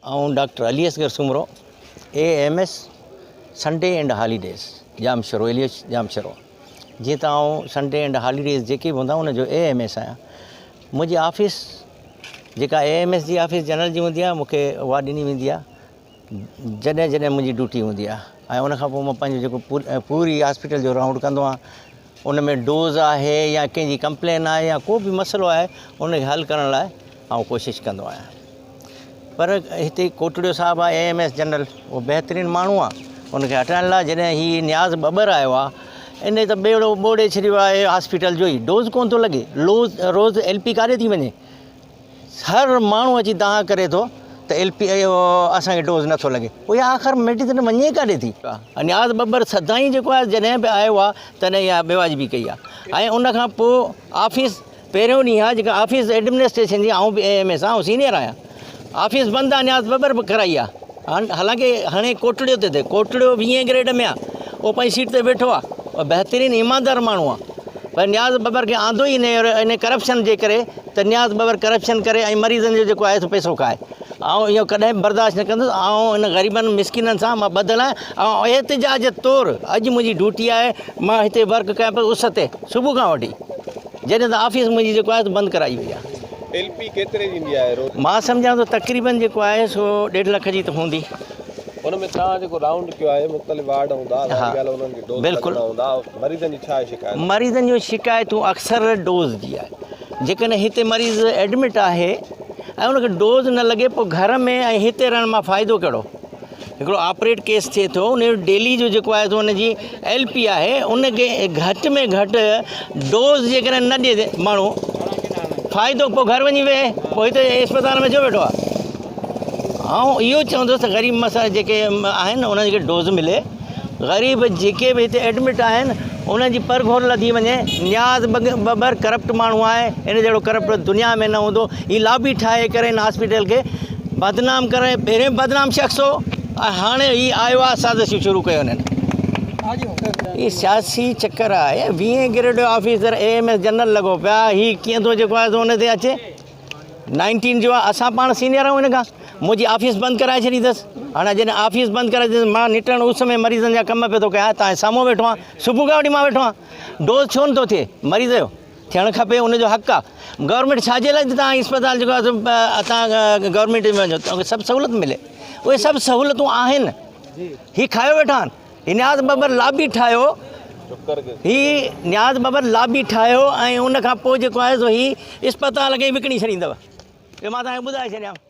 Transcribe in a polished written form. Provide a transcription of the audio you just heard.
آئون doctor Ali Asghar Soomro A M S Sunday and holidays Jamshoro L H Jamshoro جيئن ته آئون Sunday and holidays جيڪي به هوندا ان جو اي ايم ايس آهيان منهنجي آفيس جيڪا اي ايم ايس جي آفيس جنرل جي هوندي آهي مونکي اها ڏني ويندي آهي جڏهن جڏهن منهنجي ڊيوٽي هوندي آهي ۽ ان کان پوء مان پنهنجو جيڪو پوري هاسپيٽل جو رائونڊ ڪندو آهيان ان ۾ ڊوز آهي يا ڪنهن جي ڪمپلين آهي يا ڪو به مسئلو آهي ان کي حل ڪرڻ لاء آئون ڪوشش ڪندو آهيان پر هتي ڪوٽڙيو صاحب آهي اي ايم ايس جنرل اهو بهترين ماڻهو آهي ان کي هٽائڻ لاء جڏهن هي نياز ٻٻر آيو آهي ان ته ٻيڙو ٻوڙي ڇڏيو آهي هاسپيٽل جو ئي ڊوز ڪونه ٿو لڳي لوز روز ايل پي ڪاڏي ٿي وڃي هر ماڻهو اچي دانهن ڪري ٿو ته ايل پي اسان کي ڊوز نٿو لڳي پوء آخر ميڊيسن وڃي ڪاڏي ٿي. نياز ٻٻر سدائين جيڪو آهي جڏهن به آيو آهي تڏهن اها بيواجبي ڪئي آهي ۽ ان کان پوء آفيس پهريون ڏينهن آهي جيڪا آفيس ايڊمنسٽريشن جي آئون به اي ايم ايس آهيان سينيئر آهيان آفيس بند آهي نياز ٻٻر به ڪرائي آهي حالانڪه هاڻي ڪوٽڙيو تي ٿئي ڪوٽڙيو ويهين گريڊ ۾ آهي اهو پنهنجي سيٽ تي ويٺو آهي بهترين ايماندار ماڻهو آهي پر نياز ٻٻر کي آندو ئي ان ڪرپشن جي ڪري ته نياز ٻٻر ڪرپشن ڪري ۽ مريضن جو جيڪو آهي سو پئسو کائي آئون اهو ڪڏهن به برداشت نه ڪندس آئون ان غريبن مسڪينن سان مان ٻڌل آهيان ۽ احتجاج طور اڄ منهنجي ڊيوٽي آهي مان هتي ورڪ ڪيان پيو اس تي صبح کان وٺي جڏهن ته آفيس منهنجي جيڪو آهي بند ڪرائي وئي آهي. ايل پي ڪيتري جي ايندي آهي روز؟ مان سمجهان ٿو تقريبن جيڪو آهي سو ڏيڍ لک جي ته هوندي. ان ۾ توهان جيڪو رائونڊ ڪيو آهي مختلف وارڊ هوندا ظاهري ڳالهه انهن کي ڊوز لڳڻا هوندا مريضن جي ڇا شڪايت آهي؟ مريضن جون شڪايتون اڪثر ڊوز جي آهي جيڪڏهن هتي مريض ايڊمٽ آهي ۽ ان کي ڊوز نه لڳي پوء گهر ۾ ۽ هتي رهڻ مان فائدو ڪهڙو؟ هڪڙو آپريٽ ڪيس ٿئي ٿو ان جو ڊيلي جو جيڪو آهي سو ان جي ايل پي آهي ان کي گهٽ ۾ گهٽ ڊوز جيڪڏهن نه ڏئي ماڻهو فائدو پوء گهر وڃي ويهي پوء هتي اسپتال ۾ ڇو ويٺو آهي آئون اهو چوندس ته غريب مسئلا جيڪي آهن انهن کي ڊوز ملي غريب جيڪي به هتي ايڊمٽ آهن انهن جي پرگهور لڌي وڃي نياز ٻٻر ڪرپٽ ماڻهو آهي ان جهڙو ڪرپٽ دنيا ۾ نه هوندو هي لابي ٺاهي ڪري هن هاسپيٽل کي بدنام ڪري پهريون بدنام شخص هو ۽ هاڻي هي آيو آهي سازشون شروع ڪيون هنن هي سياسي چڪر آهي ويهين گريڊ جو آفيسر اي ايم ايس جنرل لڳو پيو آهي هي ڪيئن ٿو جيڪو آهي سو ان تي اچي نائنٽين جو آهي اسان پاڻ سينيئر آهيون هن کان منهنجي آفيس بند ڪرائي ڇڏي اٿس هاڻي جڏهن آفيس بند ڪرائي ڇڏي مان نٽڻ اس ۾ مريضن جا ڪم پيو ٿو ڪيان تان سامهون ويٺو آهيان صبح کان وٺي مان ويٺو آهيان ڊوز ڇو نٿو ٿئي مريض جو ٿيڻ کپي ان جو حق آهي گورنمينٽ ڇا جي لاء تان اسپتال جيڪو آهي تان گورنمينٽ ۾ وڃو توکي سڀ سهولت ملي اهي سڀ سهولتون آهن هي کايو ويٺا آهن هي نياز ٻٻر لابي ٺاهيو هي نياز ٻٻر لابي ٺاهيو ۽ ان کان پوء جيڪو آهي سو هي اسپتال کي وڪڻي ڇڏيندو اهو مان توهان کي ٻڌائي ڇڏيان.